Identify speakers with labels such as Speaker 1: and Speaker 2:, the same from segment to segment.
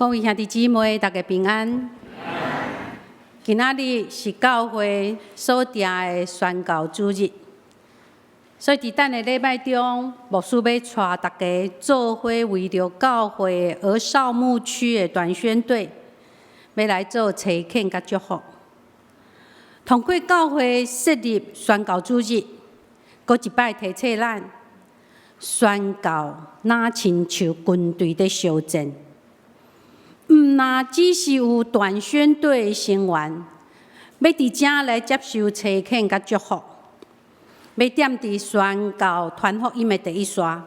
Speaker 1: 各位兄弟姊妹，大家平安。今仔日是教會所定的宣教主日，所以佇等的禮拜中，牧師欲帶大家做伙為著教會兒少牧區的短宣隊，欲來做差遣佮祝福。通過教會設立宣教主日，閣一擺提醒咱，宣教若親像軍隊佇相戰。毋若只是有短宣隊的成員，欲佇遮來接受差遣佮祝福，欲踮佇宣教傳福音的第一線。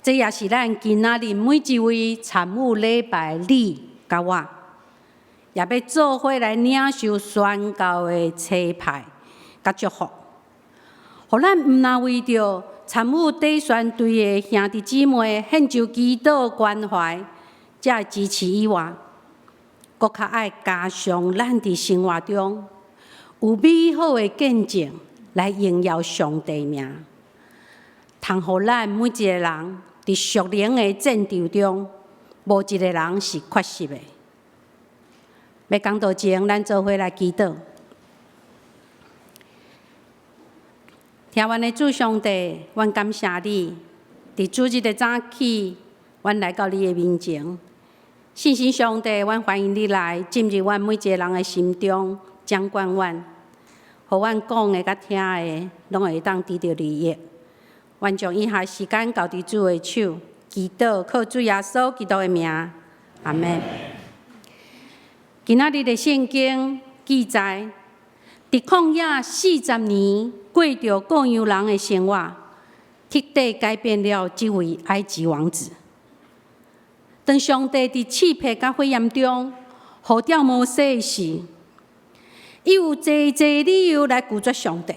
Speaker 1: 這也是咱今仔日每一位參與禮拜你佮我，也欲做伙來領受宣教的差派佮祝福。予咱毋若為著參與短宣隊的兄弟姊妹獻上祈禱關懷，才會支持以外，閣較愛加上咱佇生活中有美好的見證來榮耀上帝名，通予咱每一個人佇屬靈的戰場中，無一個人是缺席的。欲講道前，咱做伙來祈禱。疼阮的主上帝，阮感謝你，佇主日的早起，阮來到你的面前。聖神上帝，阮歡迎你來進入阮每一個人的心中，掌管阮，予阮講的佮聽的，攏會當得著利益。阮將以下時間交佇主的手，祈禱靠主耶穌基督的名，阿們。今仔日的聖經記載，佇曠野40年過著過羊人的生活，徹底改變了這位埃及王子。當上帝佇試迫佮火焰中呼召摩西時，伊有濟濟理由來拒絕上帝。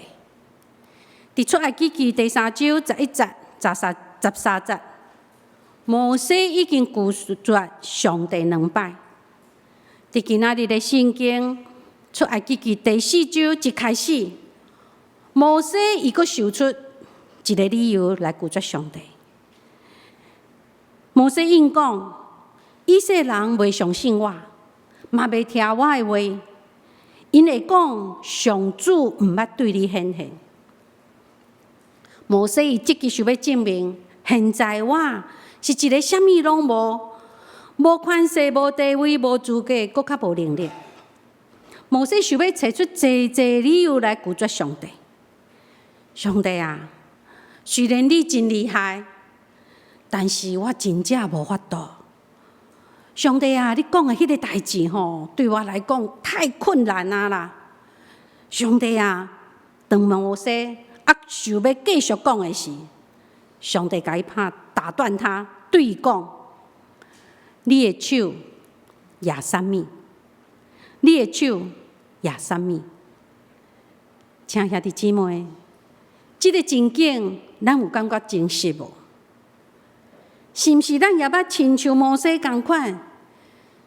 Speaker 1: 佇出埃及記第三章11節、13節，摩西已經拒絕上帝兩擺。佇今仔日的聖經出埃及記第四章一開始，摩西伊閣想出一個理由來拒絕上帝。摩西應講：以色列人袂相信我，嘛袂聽我的話，𪜶會講上主毋捌對你顯現。摩西伊積極想欲證明，現在我是一个啥物攏無，無權勢、無地位、無資格，閣較無能力。摩西想欲揣出濟濟理由來拒絕上帝。上帝啊，雖然你真厲害，但是我真正無法度。上帝啊，你講的彼个代誌吼，對我來講太困難啊啦！上帝啊，當摩西啊想欲繼續講的時，上帝共伊拍打斷他，對伊講：你的手舉啥物？你的手舉啥物？親兄弟姊妹，這个情景，咱有感覺真實無？是毋是咱也捌親像摩西仝款，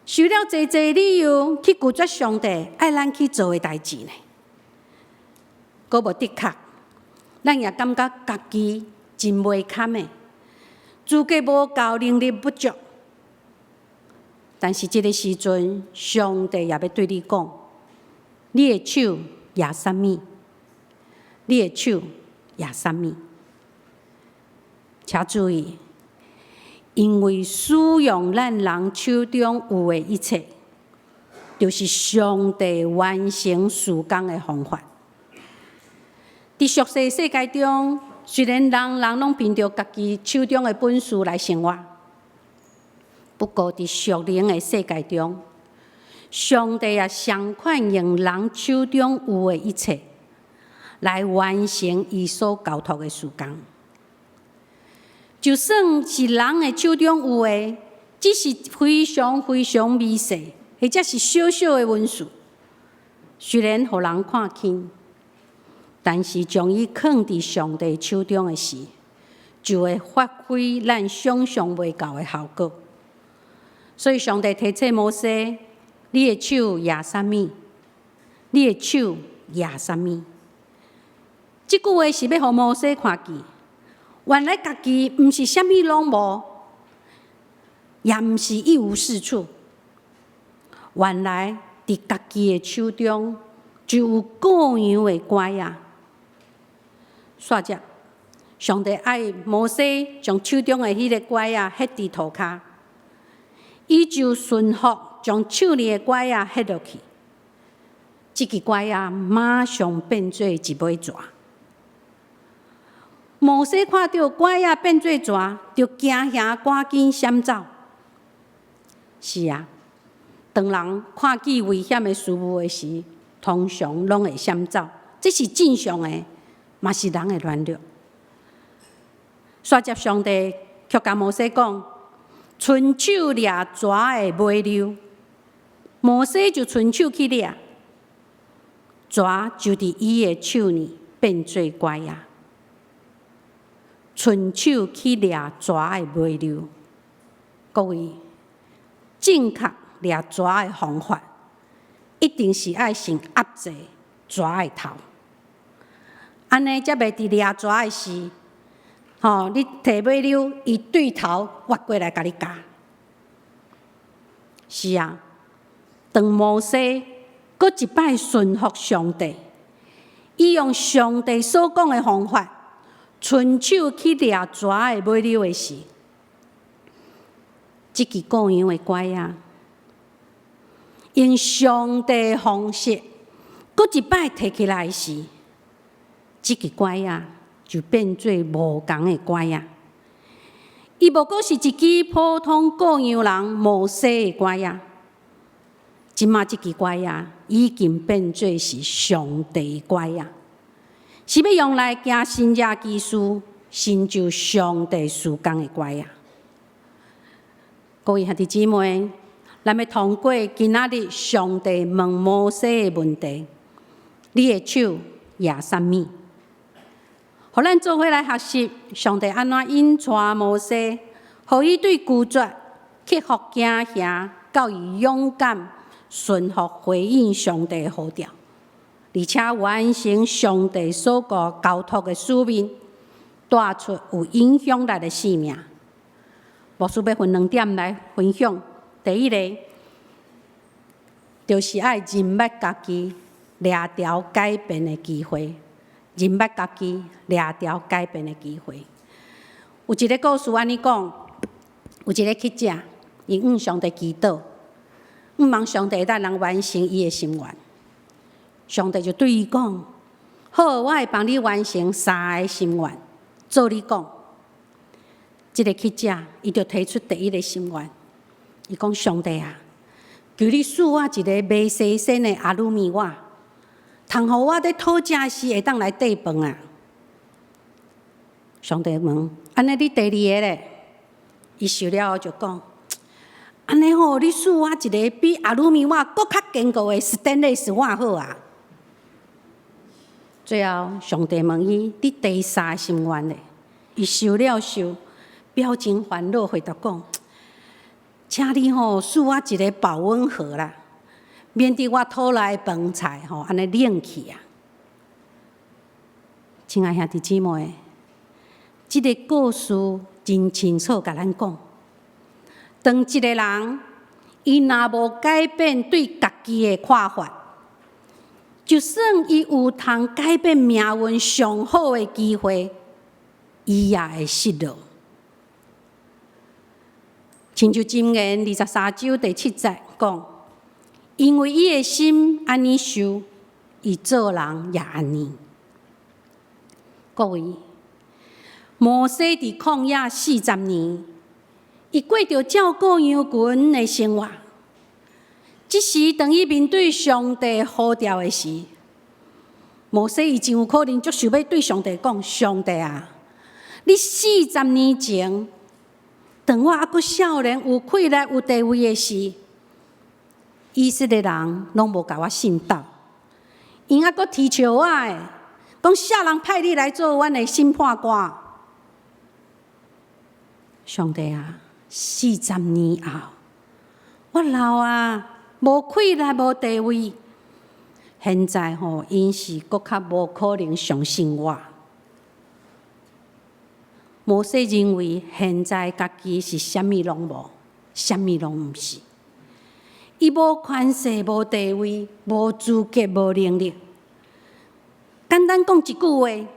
Speaker 1: 想了濟濟理由去拒絕上帝愛咱去做的代誌呢？閣無的確，咱也感覺家己真袂堪的，資格無夠，能力不足。但是這个時陣，上帝也欲對你講：你的手舉啥物？你的手舉啥物？請注意。因為使用咱人手中有的一切，就是上帝完成事工的方法。佇俗世世界中，雖然人人攏憑著家己手中的本事來生活，不過佇屬靈的世界中，上帝也相款用人手中有的一切，來完成伊所交託的事工。就算是人的手中有的，只是非常非常微細，或者是小小的文字，雖然予人看輕，但是將伊囥佇上帝手中的時，就會發揮咱想像袂到的效果。所以上帝提醒摩西：你的手舉啥物？你的手舉啥物？這句話是欲予摩西看見，原來家己毋是啥物攏無，也毋是一無是處。原來佇家己的手中就有羔羊的拐仔。煞接，上帝愛摩西將手中的彼个拐仔彼佇塗跤，伊就順服將手裡的拐仔彼落去。這支拐仔馬上變做一尾蛇。摩西看著拐仔變做蛇，就驚嚇，趕緊閃走。是啊，當人看見危險的事物的時，通常攏會閃走，這是正常的，嘛是人的軟弱。煞接上帝卻共摩西講：伸手掠蛇的尾溜。摩西就伸手去掠，蛇就佇伊的手裡變做拐仔。伸手去掠蛇的尾溜，各位，正確掠蛇的方法，一定是愛先壓制蛇的頭，按呢才袂佇掠蛇的時，吼，你提尾溜，伊對頭越過來共你咬。是啊，當摩西閣一擺順服上帝，伊用上帝所講的方法，伸手去掠蛇的尾溜的時，這支羔羊的拐仔，用上帝的方式，閣一擺提起來時，這支拐仔就變做無仝的拐仔。伊無閣是一支普通羔羊人摩西的拐仔，這馬這支拐仔已經變做是上帝的拐仔，是欲用來行神蹟奇事、成就上帝事工的拐仔。各位兄弟姊妹，咱欲通過今仔日上帝問摩西的問題：你的手攑啥物？予咱做伙來學習上帝按怎引帶摩西，予伊對拒絕、克服驚嚇，到伊勇敢順服回應上帝的呼召，而且完成上帝所交託的使命，帶出有影響力的生命。牧師欲分兩點來分享。第一个，就是愛認捌家己掠著改變的機會，認捌家己掠著改變的機會。有一个故事按呢講，有一个乞者，伊向上帝祈禱，向望上帝會當人完成伊的心願。上帝就對伊講：好，我會幫你完成三个心願，照你講。這个乞者，伊就提出第一个心願，伊講：上帝啊，求你賜我一个袂生鉎的阿魯米碗，通予我佇討食時會當來綴飯啊！上帝問：按呢你第二个咧？伊想了後就講：按呢吼，你賜我一个比阿魯米碗閣較堅固的斯丹利斯碗好啊！最後，上帝問伊：你第三个心願咧？伊想了想，表情煩惱回答講：請你吼賜我一个保溫盒啦，免得我討來的飯菜吼按呢冷去啊！親愛兄弟姊妹，這个故事真清楚共咱講，當一个人伊若無改變對家己的看法，就算伊有通改變命運上好的機會，伊也會失落。親像箴言23章第7節講，因為伊的心按呢想，伊做人也按呢。各位，摩西佇曠野四十年，伊過著照顧羊群的生活。這時，當伊面對上帝呼召的時，摩西伊真有可能足想欲對上帝講：上帝啊，你四十年前，當我猶閣少年、有氣力、有地位的時，以色列人攏無共我信道，𪜶猶閣啼笑我的，講啥人派你來做阮的審判官？上帝啊，四十年後，我老啊，無氣力、無地位，現在吼，𪜶是閣較無可能相信我。摩西認為現在家己是啥物攏無，啥物攏毋是。伊無權勢、無地位、無資格、無能力。簡單講一句話，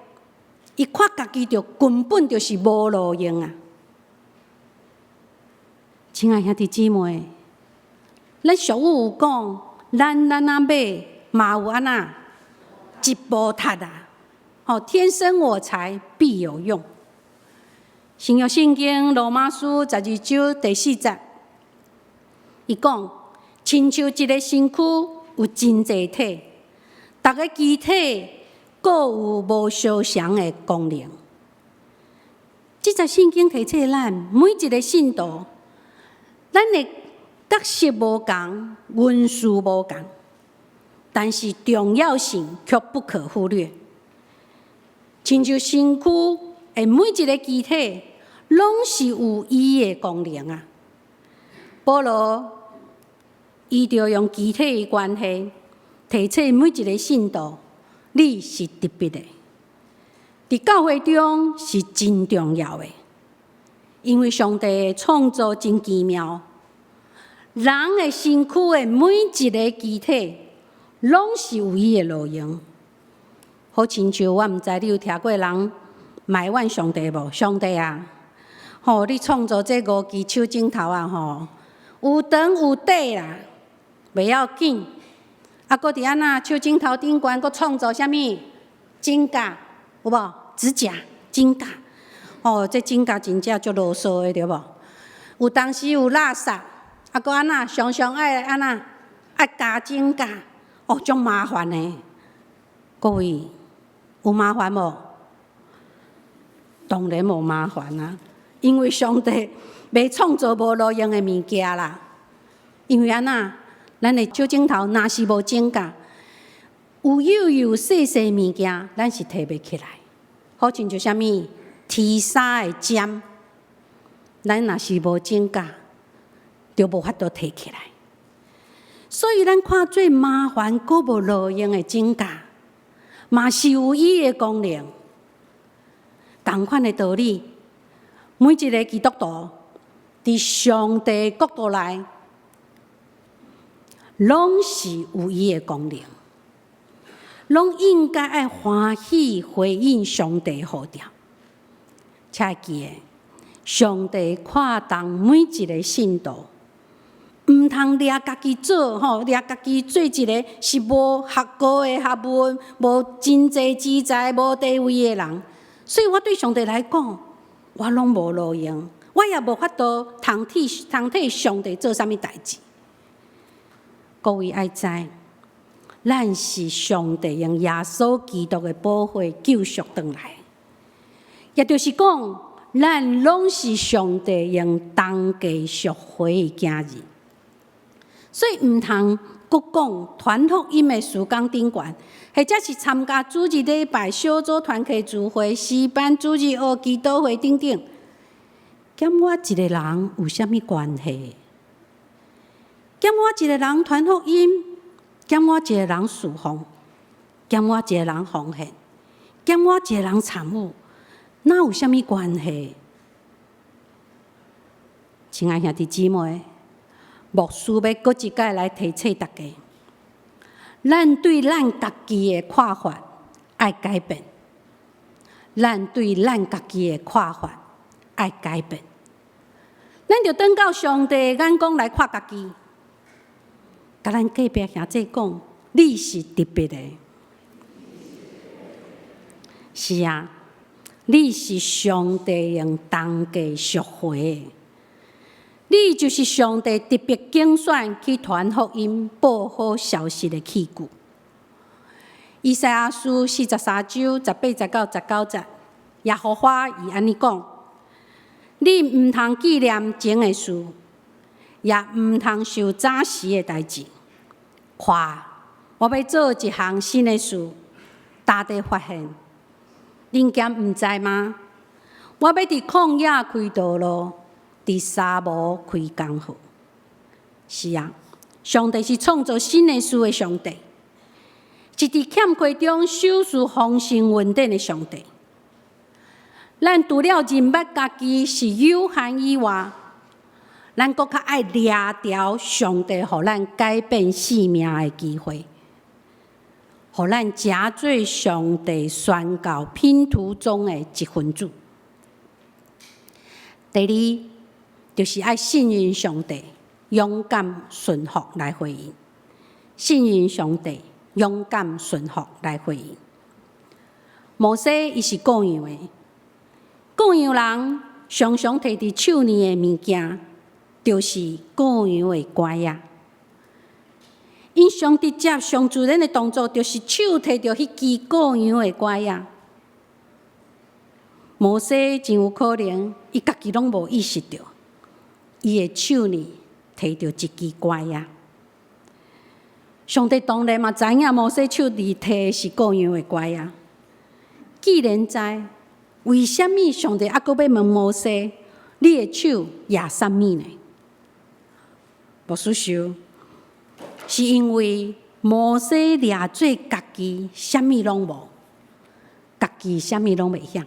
Speaker 1: 伊看家己就根本就是無路用啊！親愛兄弟姊妹，咱俗語有講，咱咱仔馬嘛有按怎一步踢啊！吼，天生我材必有用。新約聖經羅馬書12章第4節，伊講，親像一个身軀有真濟體，逐个肢體各有無相仝的功能。這節聖經提醒咱，每一个信徒，咱的角色無仝，恩賜無仝，但是重要性卻不可忽略。親像身軀的每一个肢體，攏是有伊的功能啊。保羅伊就用肢體的關係提醒每一个信徒，你是特別的，佇教會中是真重要的，因為上帝的創造真奇妙，人的身軀的每一个肢體，攏是有伊的路用。好親像我毋知你有聽過人埋怨上帝無？上帝啊，吼！你創造這五支手指頭啊，吼，有長有短啦，袂要緊。啊，閣佇按怎手指頭頂懸，閣創造啥物？指甲有無？指甲、指甲，哦，這指甲真正足囉嗦的，對無？有當時有垃圾，啊，閣按怎常常愛按怎愛咬指甲，哦，足麻煩的。各位有麻煩無？當然無麻煩啊，因為上帝袂創造無路用的物件啦。因為按怎，咱的手指頭若是無指甲，有幼幼細細物件，咱是提袂起來。好親像啥物鐵衫的針，咱若是無指甲，就無法度提起來。所以咱看做麻煩、閣無路用的指甲，嘛是有伊的功能。仝款的道理，每一个基督徒佇上帝國度內，攏是有伊的功能，攏應該愛歡喜回應上帝呼召。請記得，上帝看重每一个信徒，毋通掠家己做吼，掠家己做一个是無學過的學問、無真濟資財、無地位的人。所以我對上帝來講，我攏無路用，我也無法度通替上帝做啥物代誌。各位愛知，咱是上帝用耶穌基督的寶血救贖轉來，也就是講，咱攏是上帝用重價贖回的囝兒，所以毋通閣講傳福音的事工頂懸，或者是參加主日禮拜、小組團契聚會、詩班、主日學、祈禱會等等，兼我一个人有啥物關係？兼我一个人傳福音，兼我一个人侍奉，兼我一个人奉獻，兼我一个人參與，那有啥物關係？親愛兄弟姊妹，牧師欲閣一擺來提醒大家，咱對咱家己的看法愛改變，咱對咱家己的看法愛改變，咱著轉到上帝的眼光來看家己。共咱隔壁兄弟講，你是特別的，是啊，你是上帝用重價贖回的，你就是上帝特別揀選去傳福音、報好消息的器具。以賽亞書43章18節到19節，耶和華伊按呢講：你毋通紀念前的事，也毋通想早時的代誌。看，我欲做一項新的事，大地發現，恁敢毋知嗎？我欲佇曠野開道路，佇沙漠開江河。是啊，上帝是創造新的事的上帝，是佇欠缺中賞賜豐盛恩典的上帝。咱除了認捌家己是有限以外，咱閣較愛掠牢上帝予咱改變性命的機會，予咱成做上帝宣教拼圖中的一分子。第二，就是愛信任上帝，勇敢順服來回應。信任上帝，勇敢順服來回應。摩西伊是顧羊的，顧羊人常常提佇手裡的物件，就是顧羊的拐仔。𪜶上直接、上自然的動作，就是手提著彼支顧羊的拐仔。摩西真有可能，伊家己攏無意識著，伊的手裡提著一支拐仔。上帝當然嘛知影摩西手裡提的是顧羊的拐仔。既然知，為啥物上帝猶閣欲問摩西：你的手攑啥物呢？牧師想，是因為摩西掠做家己啥物攏無，家己啥物攏袂曉，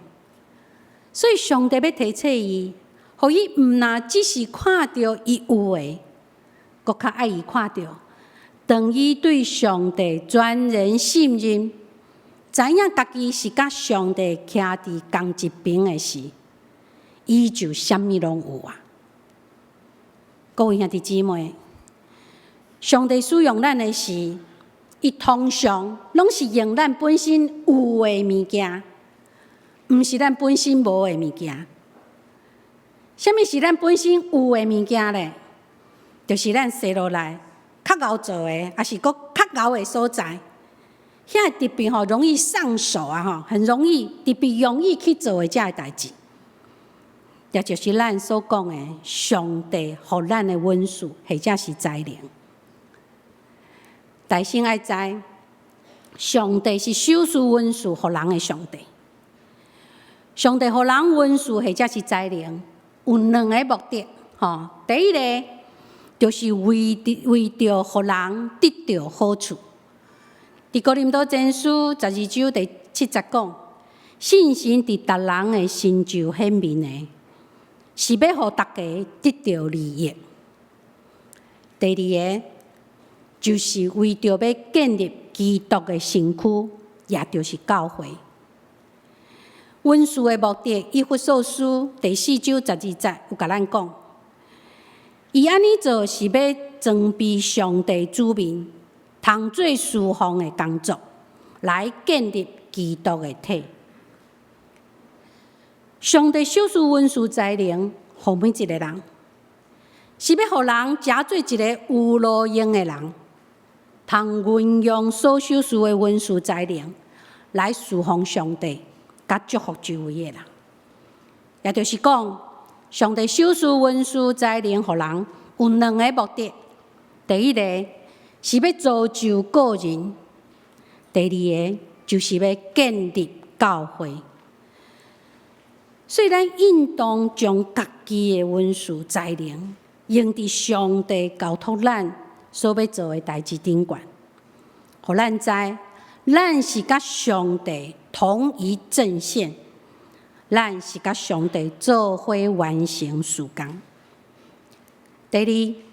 Speaker 1: 所以上帝欲提醒伊，予伊毋若只是看著伊有的，閣較愛伊看著，當伊對上帝全然信任，知影家己是佮上帝徛佇仝一邊的時，伊就啥物攏有啊！各位兄弟姊妹，上帝使用咱的時，伊通常攏是用咱本身有的物件，毋是咱本身無的物件。啥物是咱本身有的物件咧？就是咱生落來較𠢕做的，抑是閣較𠢕的所在。遐特別吼容易上手啊吼，很容易特別容易去做的這个代誌，也就是咱所講的上帝予咱的恩賜，或者是才能。大先愛知，上帝是賞賜恩賜予人的上帝。上帝予人恩賜或者是才能，有兩个目的，吼。第一个就是為著予人得著好處。佇哥林多前書12章第7節講，聖神佇逐人的身上顯明的，是欲予大家得著利益。第二个就是為著欲建立基督的身軀，也就是教會。恩賜的目的，以弗所書第4章12節有共咱講，伊按呢做是欲裝備上帝子民，通做事奉的工作，來建立基督的體。上帝賞賜恩賜才能，予每一个人，是欲予人成做一个有路用的人，通運用所賞賜的恩賜才能，來事奉上帝，佮祝福周圍的人。也就是講，上帝賞賜恩賜才能予人，有兩个目的。第一个是欲造就個人，第二个就是欲建立教會。所以咱應當將家己的恩賜才能用佇上帝交託咱所欲做的代誌頂懸，予咱知，咱是佮上帝同一陣線，咱是佮上帝做伙完成事工。第二，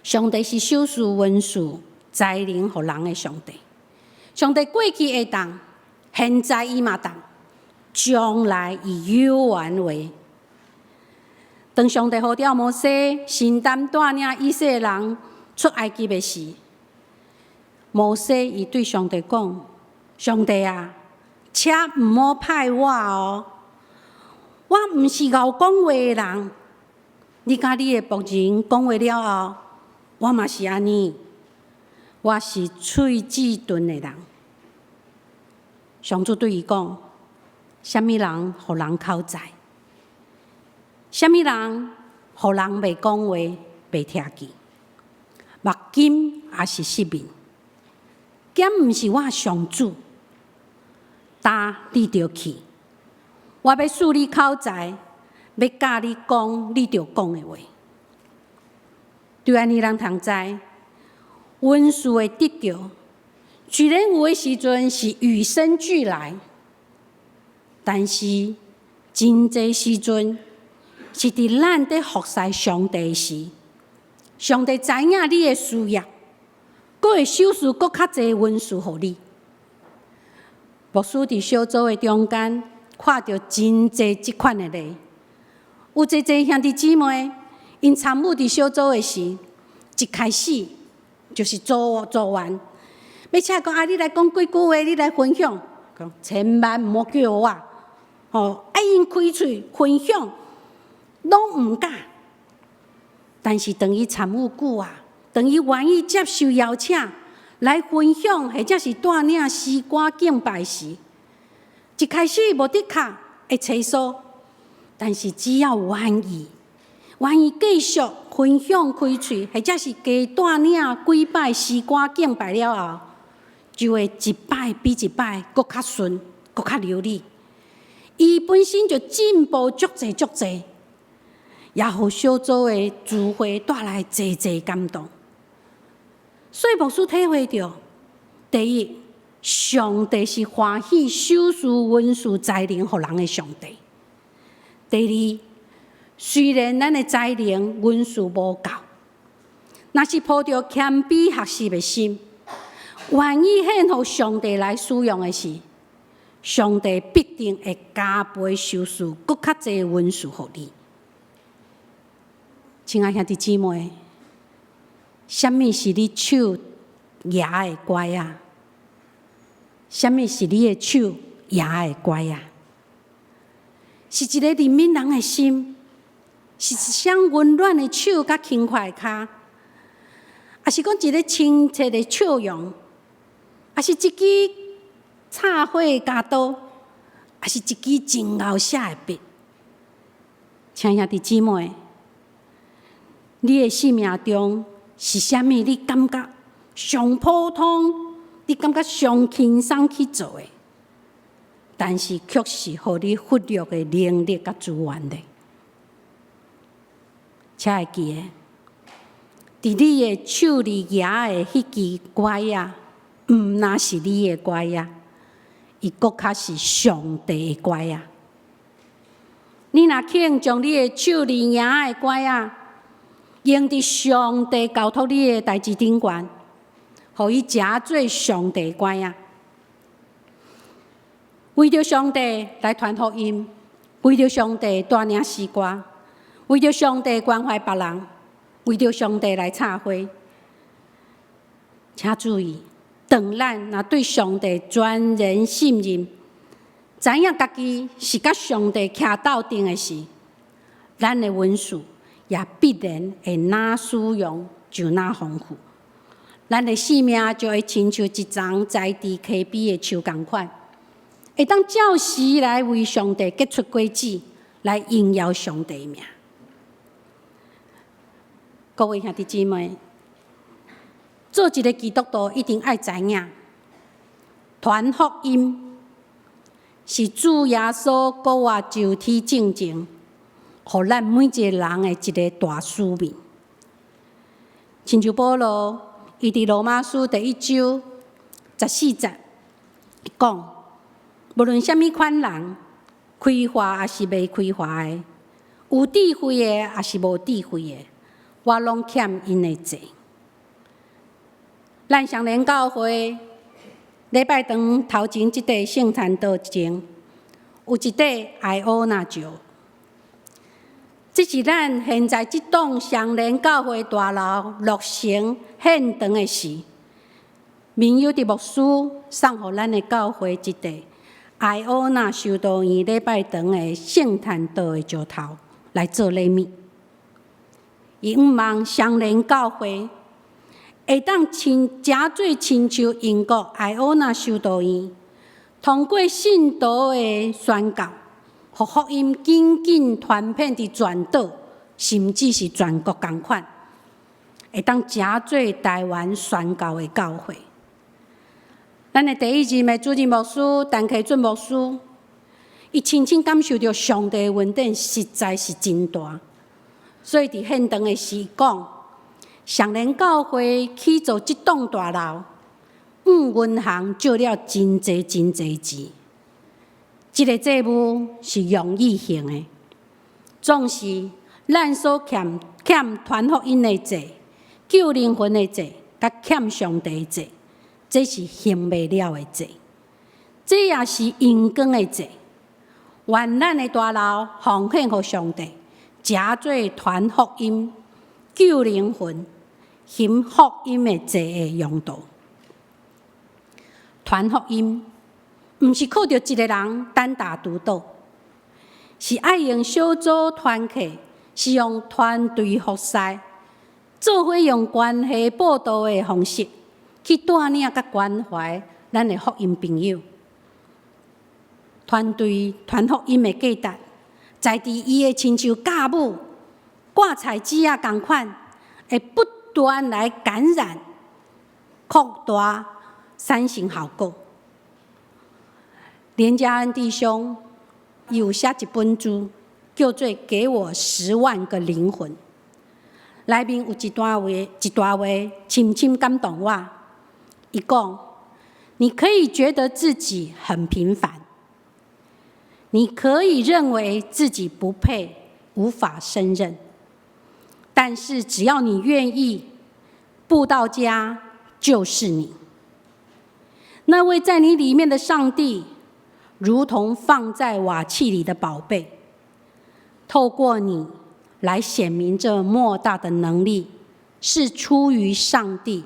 Speaker 1: 上帝是賞賜恩賜才能予人的上帝。上帝過去會當，現在伊嘛當，將來伊猶原會。當上帝呼召摩西承擔帶領以色列人出埃及的時，摩西伊對上帝講：上帝啊，請毋好派我哦，我毋是𠢕講話的人。你佮你的僕人講話了後，我嘛是按呢，我是喙舌鈍的人。上主對伊講：啥物人予人口才？啥物人予人袂講話、袂聽見？目金抑是失明？敢毋是我上主？今你著去，我欲賜你口才，欲教你講你著講的話。對按呢，咱通知，恩賜的得著，雖然有的時陣是與生俱來，但是真濟時陣，是佇咱佇服侍上帝時，上帝知影你的需要，閣會賞賜閣較濟恩賜予你。牧師佇小組的中間看著真濟這款的例，有濟濟兄弟姊妹，𪜶參與佇小組的時，一開始就是組組員，欲請講啊，你來講幾句話，你來分享，講千萬毋好叫我，吼，啊𪜶開喙分享，攏毋敢。但是當伊參與久啊，當伊願意接受邀請來分享，或者是帶領詩歌敬拜時，一開始無的確會揣疏，但是只要願意，願意繼續分享開喙，或者是加帶領幾擺詩歌敬拜了後，就會一擺比一擺閣較順，閣較流利。伊本身就進步足濟足濟，也予小組的聚會帶來濟濟感動。所以牧師體會著，第一，上帝是歡喜賞賜恩賜才能予人的上帝。第二，雖然咱的才能恩賜無夠，若是抱著謙卑學習的心，願意獻予上帝來使用的時，上帝必定會加倍賞賜，閣較濟恩賜予你。親愛兄弟姊妹，啥物是你手舉的拐仔？啥物是你的手舉的拐仔？是一個憐憫人的心，是一雙溫暖的手佮輕快的跤，抑是講一个親切的笑容，抑是一支插花的鉸刀，抑是一支真𠢕寫的筆？親愛兄弟姊妹，你的生命中是啥物？你感覺上普通，你感覺上輕鬆去做的，但是卻是予你忽略的能力佮資源的。請會記得，佇你的手裡舉的彼支拐仔，毋但是你的拐仔，伊閣較是上帝的拐仔。你若肯將你的手裡舉的拐仔，用佇上帝交託你的代誌頂懸，予伊成做上帝拐仔，為著上帝來傳福音，為著上帝帶領詩歌，為著上帝關懷別人，為著上帝來插花。請注意，當咱若對上帝全然信任，知影家己是佮上帝徛鬥陣的時，咱的恩賜也必然會若使用就若豐富。咱的生命就會親像一叢栽佇溪邊的樹仝款，會當照時來為上帝結出果子，來榮耀上帝名。各位兄弟姊妹，做一个基督徒一定愛知影，傳福音是主耶穌復活就體進前，予咱每一个人的一个大使命。親像保羅，伊佇羅馬書第一章14節講，無論啥物款人，開化抑是未開化的，有智慧的抑是無智慧的，我攏欠𪜶的債。咱雙連教會禮拜堂頭前這塊聖餐桌前，有一塊愛烏納石。這是咱現在這棟雙連教會大樓落成獻堂的時，明友的牧師送予咱的教會一塊愛烏納修道院禮拜堂的聖餐桌的石頭來做禮物。伊向望雙連教會會當親誠做親像英國愛烏納修道院，通過信徒的宣教，予福音緊緊傳遍佇全島，甚至是全國仝款，會當誠做台灣宣教的教會。咱的第一任的主任牧師陳啟俊牧師，伊親身感受著上帝的恩典實在是真大，所以佇獻堂的時講，雙連教會起造這棟大樓，向銀行借了真濟真濟錢。這个債務是永遠性的，總是咱所欠欠傳福音的債、救靈魂的債，佮欠上帝的債，這是還袂了的債，這也是榮光的債。願咱的大腦奉獻予上帝，成做傳福音、救靈魂、還福音的債的用途。傳福音毋是靠著一个人單打獨鬥，是愛用小組團契，是用團隊服侍，做伙用關係佈道的方式去帶領佮關懷咱的福音朋友。團隊傳福音的價值，在佇伊會親像酵母掛彩紙仔仝款，會不斷來感染、擴大、產生效果。連家恩弟兄有寫一本書，叫做《給我十萬個靈魂》。內面有一段話，一段話深深感動我。伊講：你可以覺得自己很平凡，你可以認為自己不配、無法勝任，但是只要你願意，佈道家就是你。那位在你裡面的上帝，如同放在瓦器裡的寶貝，透過你來顯明這莫大的能力，是出於上帝，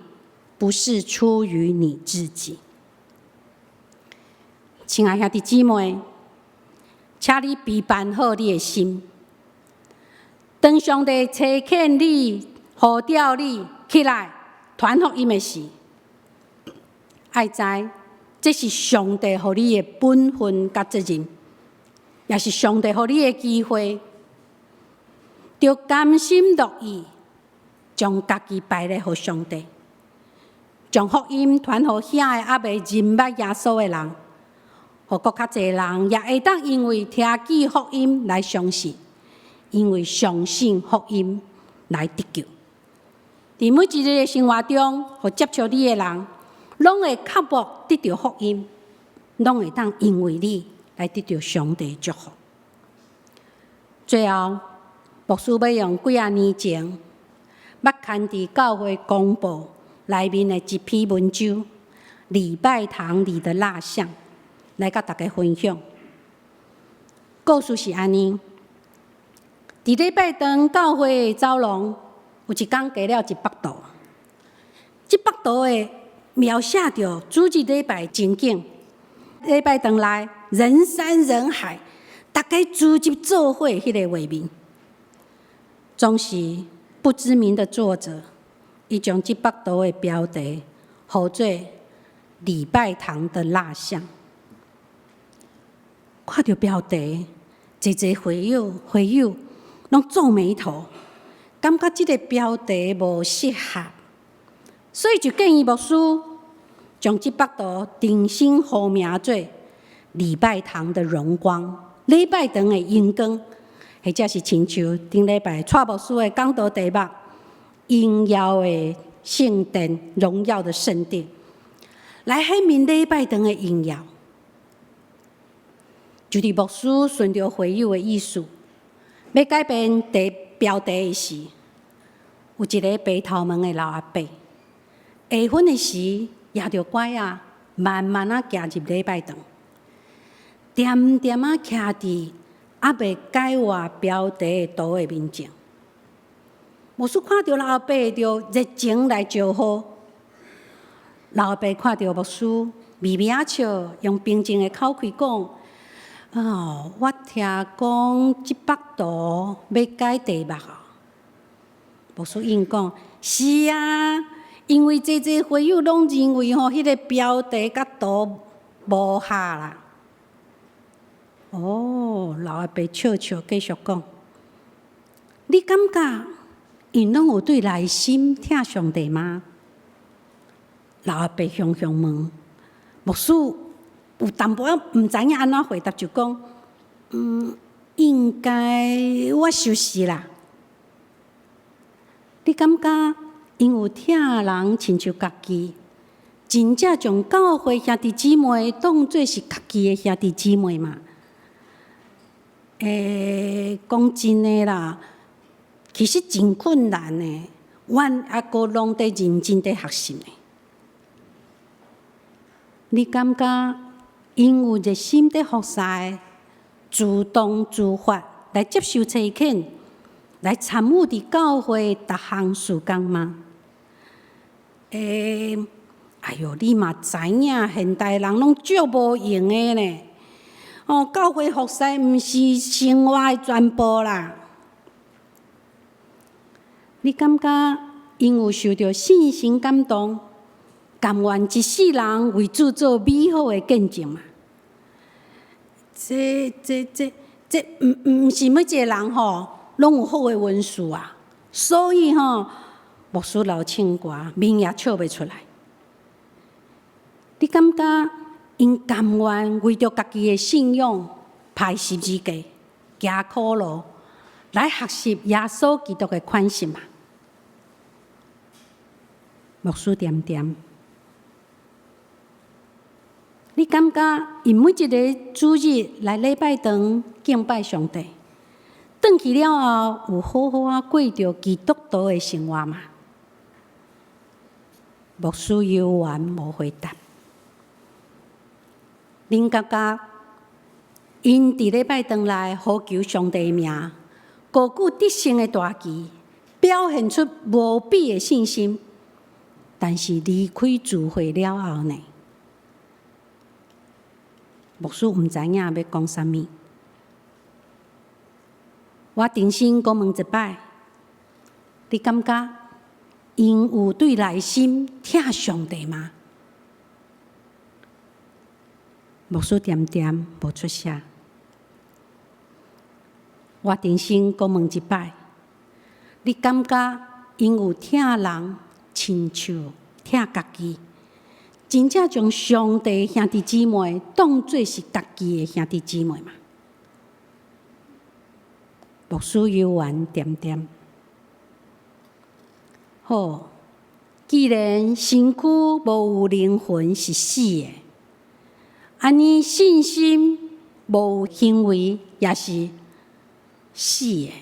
Speaker 1: 不是出於你自己。親愛兄弟姊妹，請你備辦好你的心，當上帝差遣你、呼召你起來傳福音的時，愛知這是上帝予你的本分佮責任，也是上帝予你的機會，著甘心樂意將家己擺咧予上帝，將福音傳予遐个猶未認捌耶穌的人，予閣較濟人也會當因為聽見福音來相信，因為相信福音來得救。佇每一日的生活中，予接觸你的人，攏會渴慕得著福音，攏會當因為你來得著上帝祝福。最後，牧師欲用幾仔年前，捌刊佇教會公報內面的一篇文章《禮拜堂裡的蠟像》，來佮大家分享。故事是按呢：佇禮拜堂教會的走廊，有一工加了一幅圖。這幅圖的描寫著主日禮拜情景，禮拜堂內人山人海，大家聚集做伙彼个畫面。總是不知名的作者，伊將這幅圖的標題號做《禮拜堂的蠟像》。看著標題，濟濟會友會友攏皺眉頭，感覺這个標題無適合，所以就建議牧師將這幅圖重新號名做《禮拜堂的榮光》，禮拜堂的榮光，或者是親像頂禮拜蔡牧師的講道題目《榮耀的聖殿》，榮耀的聖殿，來顯明禮拜堂的榮耀。就佇牧師順著會友的意思，欲改變題標題的時，有一个白頭毛的老阿伯，下昏的時，攑著拐仔，慢慢仔行入禮拜堂，恬恬仔徛佇猶未改換標題的圖的面前。牧師看著老阿伯就熱情來招呼，老阿伯看著牧師，微微仔笑，用平靜的口氣講：哦，我聽講這幅圖欲改題目哦。牧師應講：是啊，因為濟濟會友攏認為吼，彼个標題佮圖無合啦。哦，老阿伯笑笑繼續講：你感覺𪜶攏有對內心疼上帝嗎？老阿伯雄雄問。牧師有淡薄仔毋知影按怎回答，就講：應該我想是啦。你感覺𪜶有疼人親像家己，真正將教會兄弟姊妹當做是家己的兄弟姊妹嗎？欸，講真的啦，其實真困難的，阮猶閣攏佇認真佇學習呢。你感覺𪜶有熱心佇服侍，自動自發來接受差遣，來參與佇教會逐項事工嗎？欸，哎喲，你嘛知影，現代人攏足無閒的呢。哦，教會服侍毋是生活的全部啦。你感覺𪜶有受著聖神感動，甘願一世人為主做美好的見證嗎？這、這、這、這，毋是每一个人吼，攏有好的文思啊。所以吼，牧師流唱歌，面也笑袂出來。你感覺𪜶甘願為著家己的信仰，排十字架、行苦路，來學習耶穌基督的款式嗎？牧師恬恬。你感覺𪜶每一个主日來禮拜堂敬拜上帝，轉去了後有好好仔過著基督徒的生活嗎？牧師猶原無回答。恁感覺𪜶佇禮拜堂內呼求上帝名，高舉得勝的大旗，表現出無比的信心。但是離開聚會了後呢？牧師毋知影欲講啥物。我重新閣問一擺，你感覺𪜶有對內心疼上帝嗎？牧師恬恬無出聲。我重新閣問一擺，你感覺𪜶有疼人親像疼家己？真正將上帝兄弟姊妹當做是家己的兄弟姊妹嗎？牧師猶原恬恬。好，既然身軀無有靈魂是死的，按呢信心無行為也是死的。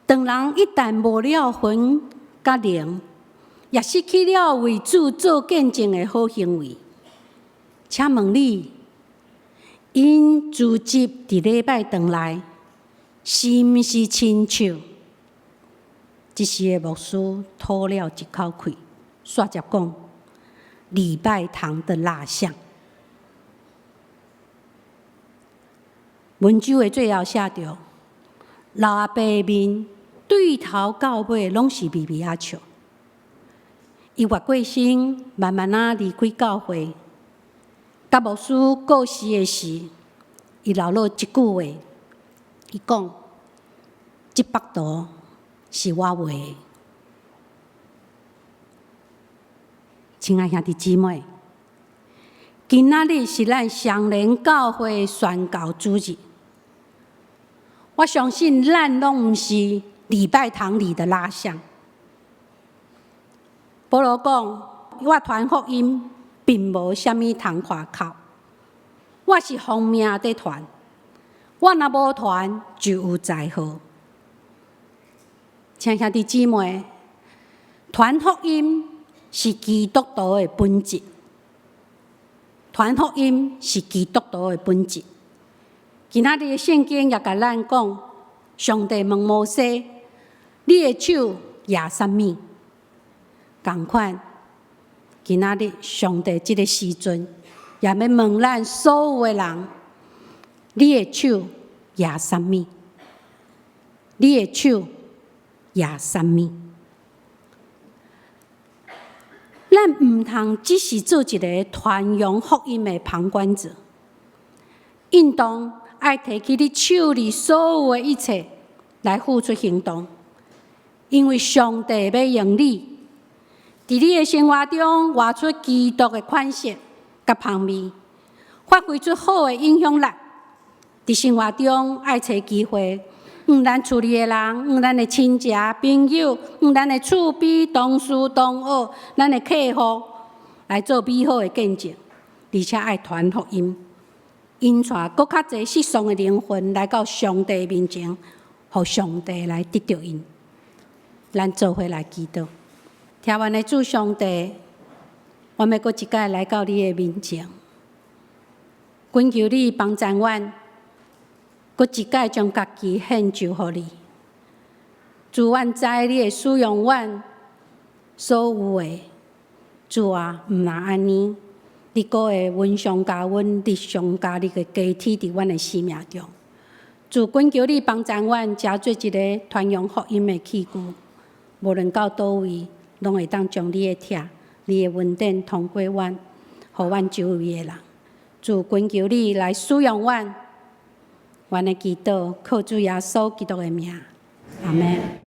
Speaker 1: 當人一旦無了魂佮靈，也失去了為主做見證的好行為。請問你，𪜶聚集佇禮拜堂內，是毋是親像？這時的牧師吐了一口氣，煞接講：禮拜堂的蠟像。文章的最後寫著：老阿伯的面對頭到尾攏是微微仔笑。伊越過身，慢慢仔離開教會。佮牧師告辭的時，伊流落一句話，伊講：這幅圖是我畫的。親愛兄弟姊妹，今仔日是咱雙連教會的宣教主日。我相信咱攏毋是禮拜堂裡的蠟像。保羅講：我傳福音並無啥物通誇口，我是奉命佇傳。我若無傳，就有災禍。親愛兄弟姊妹，傳福音是基督徒的本質。傳福音是基督徒的本質。今仔日的聖經也共咱講，上帝問摩西：你的手攑啥物？仝款，今仔日上帝這個時陣，也欲問咱所有的人：你的手攑啥物？你的手攑啥物？咱毋通只是做一个傳揚福音的旁觀者，應當愛提起你手裡所有的一切來付出行動，因為上帝欲用你。佇你的生活中活出基督的款式佮芳味，發揮出好的影響力。佇生活中愛揣機會，向咱厝裡的人，向咱的親戚朋友，向咱的厝邊同事同學，咱的客戶來做美好的見證，而且愛傳福音。引帶閣較濟失喪的靈魂來到上帝面前，予上帝來得著𪜶。咱做伙來祈禱，疼阮的主上帝，阮欲閣一擺來到你的面前，懇求你幫贊阮，閣一擺將家己獻上予你。主，阮知你會使用阮所有的，主啊，毋若按呢，你閣會恩上加恩，力上加力的加添佇阮的生命中。主，懇求你幫贊阮，成做一個傳揚福音的器具，無論到佗位，攏會當將你的疼、你的恩典通過阮，予阮周圍的人。主，懇求你來使用阮，阮的祈禱靠主耶穌基督的名，阿們。